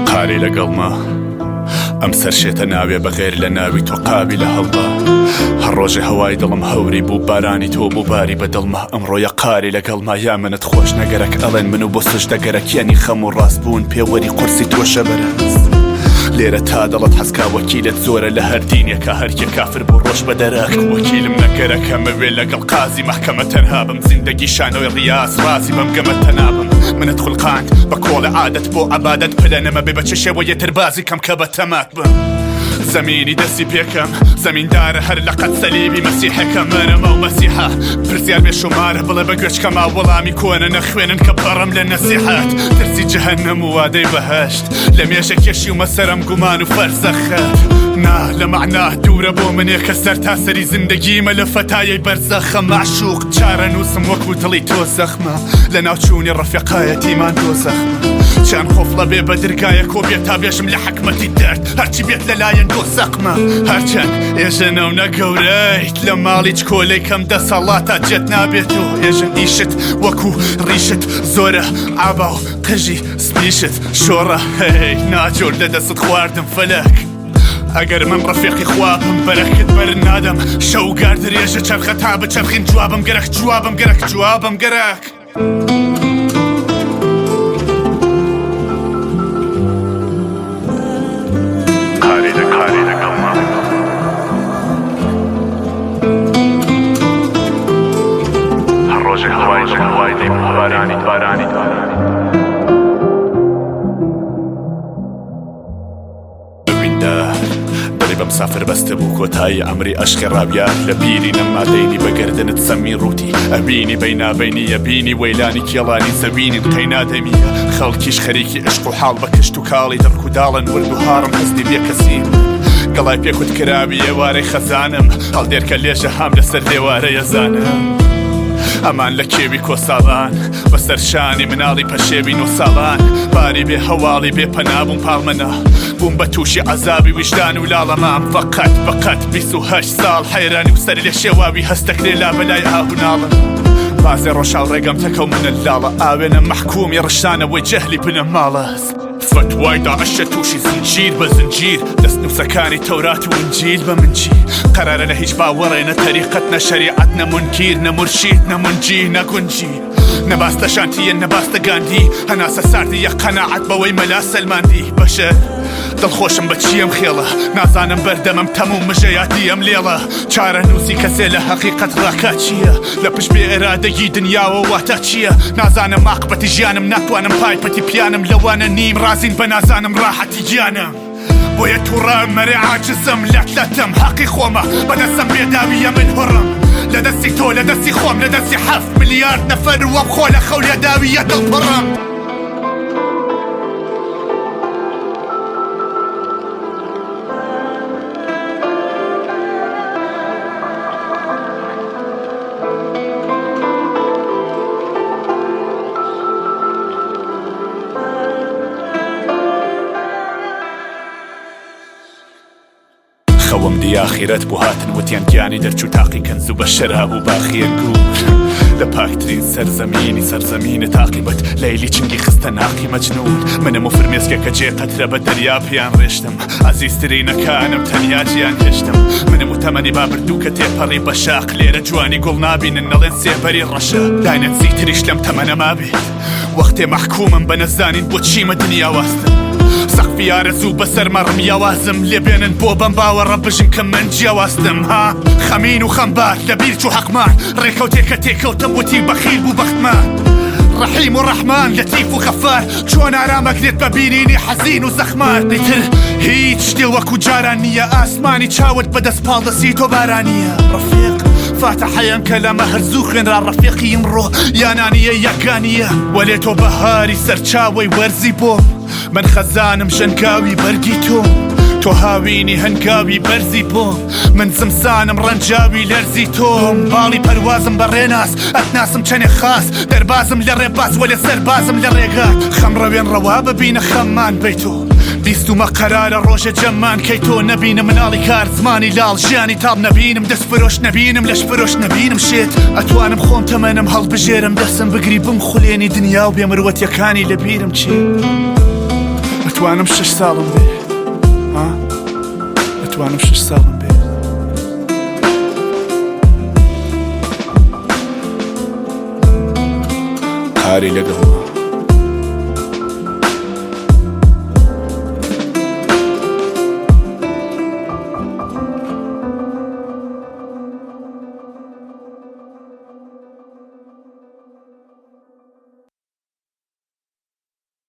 قاری لەگەڵما ئەم سەرشێتە ناوێ بەغێر لە ناوی تۆ قابی لە هەڵبا هەر ڕۆژێ هەوای دڵم هەوری بوو بارانی تۆ بوو باری بە دڵما ئەمڕۆیە قاری لەگەڵما یا منت خۆش نەگەرەک ئەڵێن من و بۆ سجدە گەرەک یانی خەم و ڕاست بوون پێوەری قورسی تۆشە بەرز لێرە تا دڵت حەزکا وەکیلت زۆرە لە هەر دینێکا هەرکێ کافر بوو ڕۆژ بە دەرەک وەکیلم نەگەرەکە مەوێ لەگەڵ قازی مەحکەمە تەنها بم زیندەگی شانۆی ڕیاز ڕازی بەم گەمە تەنابم منت خولقاند بە کۆڵێ عادەت بۆ عەبادەت پلە نەمەبێ بە چ شێوەیە تر بازی کەم کە بە تەمات بم زەمینی دەستی پێکەم زەمیندارە هەر لە قەد سەلیبی مەسیحەکە منم ئەو مەسیحە پرسیار بێ شومارە بڵێ بە گوێچکەما وەڵامی کۆنە نەخوێنن کە پەڕم لە نەسیحەت ترسی جەهەنەم و وادەی بەهەشت لە مێژە کێشیومە سەرم گومان و فەرزەخەت نا لە مەعنا دوورە بۆ منێ کە سەرتاسەری زیندەگیمە لە فەتایەی بەرزەخە مەعشوق چارەنووسم وەکو دڵی تۆ زەخمە لە ناوچوونی ڕەفیقایەتیمان تۆ زەخمە چەند قفڵە بێ بە درگایە کۆ بێت تا بێژم لە حکمەتی دەرد هەرچی بێت لەلایەن تۆ زەقمە هەرچەند ئێژەنەو نە گەورەیت لە ماڵی چکۆلەی کەم دەسەڵاتە جێت نابێت و ئێژن ئیشت وەکو ڕیشت زۆرە ئابا و قژی سپیشت شۆڕە هەی ناجۆر لە دەستت خواردم فەلەک ئەگەر من ڕەفیقی خوا بم بەرەکت بەر نادەم شەوگار درێژە چەرخە تا بچەرخین جوابم گەرەک جوابم گەرەک جوابم گەرەک. قاری لەگەڵما. هەر ڕۆژێ هەوای دڵم هەوری بوو بارانی بارانی. ئەویندار دڵی بە مسافر بەستبوو کۆتایی ئەمری ئەشقی ڕاویار لە بیری نەما دەینی بە گەردنت سەمی ڕووتی ئەبینی بەینابەینی ئەبینی وەیلانی کێڵانی زەوینین قەینا دەمیە خەڵکیش خەریکی عشق و حاڵ بە کشت و کاڵی دڕک و داڵن ورد و هاڕم حەزنی بێکەسیم گەڵای پێکوت کراوی ئێوارەی خەزانم هەڵدێرکە لێژە هام لەسەر لێوارە یەزانم ئەمان لە کێوی کۆساڵان بەسەر شانی مناڵی پەشێوی نۆ ساڵان باری بێ هەواڵی بێ پەنا بووم پاڵمەنا بووم بە تووشی عەزابی ویژدان و لاڵەمام فەقەت بەقەت 28 ساڵ حەیرانی و سەر لێ شێواوی هەستەکرێ لا بەلای ئاه و ناڵم بازێ ڕۆژاو ڕێگەم تەکەو منە لاڵە ئاوێنە مەحکومی ڕشانەوەی جەهلی بنەماڵەس فەتوای داعشە تووشی زنجیر بە زنجیر دەستنووسەکانی تەورات و ئینجیل بە من چی قەرارە لە هیچ باوەڕێ نە تەریقەت نە شەریعەت نە مونکیر نە مورشید نە مونجی نە گونجی نە باس لە شانتیە نە باس لە گاندی هەناسە ساردیە قەناعەت بەوەی مەلا سەلماندی بەشەر دڵخۆشم بە چیەم خێڵە نازانم بەردەمم تەم و مژە یا دیەم لێڵە چارەنووسی کەسێ لە هەقیقەت ڕاکا چییە لە پشت بێ ئێرادەگی دنیاوە واتا چییە نازانم ئاقبەتی ژیانم ناتوانم پایپەتی پیانم لەوانە نیم ڕازین بە نازانم ڕاحەتی گیانم بۆیە تووڕە مەرێ عاجزم لەت لەتم حەقی خۆمە بەدەستم بێداویە من هوڕم لە دەستی تۆ لە دەستی خۆم لە دەستی حەفت ملیارد نەفەر وەم خۆ لە خەو لێداویە دڵپڕم. خەوم دی ئاخیرەت بوو هاتن وتیان گیانی دەرچوو تاقی کەنز و بە شەراب و باخی ئەنگوور لە پاکترین سەرزەمینی سەرزەمینە تاقیبەت لەیلی چنگی خستە ناقی مەجنوون منم و فرمێسکێکە جێ قەترە بە دەریا پێیان ڕێشتم ئازیزترینەکانم تەنیا جیان هێشتم منم و تەمەنی بابردوو کە تێپەڕی بە شاق لێرە جوانی گوڵ نابینن نەڵێن سێبەری ڕەشە دانێت زیتریش لەم تەمەنە مابێت وەختێ مەحکومم بە نەزانین بۆ چیمە دنیا واستم سەقفی ئارەزوو بەسەر مەڕم یاوازم لێبێنن بۆ بەم باوەڕە بژم کە من جیاوازتم ها خەمین و خەمبار لەبیر چوو حەقمان ڕێکەوتێ کە تێکەوتم وتی بەخیل بوو بەختمان ڕەحیم و ڕەحمان لەتیف و غەفار چۆن ئارامەگرێت بە بینینی حەزین و زەخمار ئیتر هیچ شتێ وەکو جاران نییە ئاسمانی چاوت بەدەست پاڵدەسی تۆ بارانیە ڕەفیق فاتحەیەم کە لەمە هەر زوو خوێنرا ڕەفیقی ئیمڕۆ یانانیە یەکانیە وەلێ تۆ بەهاری سەرچاوەی وەرزی بۆم من خەزانم ژەنگاوی بەرگی تۆم تۆ هاوینی هەنگاوی بەرزی بۆم من زمسانم ڕەنجاوی لەرزی تۆم باڵی پەروازم بە ڕێناس ئەتناسم چەنێ خاس دەربازم لە ڕێباز وەلێ سەربازم لە ڕێگات خەم ڕەوێن ڕەوا ببینە خەممان بەی تۆ بیستومە قەرارە ڕۆژێ جەممان کەی تۆ نەبینم مناڵی کار زمانی لاڵ ژیانی تاڵ نەبینم دەست فرۆش نەبینم لەش فرۆش نەبینم شێت ئەتوانم خۆم تەمەنم هەڵبژێرم دەسم بگری بم خولێنی دنیا و بێمروەتیەکانی لەبیرم چێ. ئەتوانم شش ساڵم بێ ها ئەتوانم شش ساڵم بێ قاری لەگەڵما.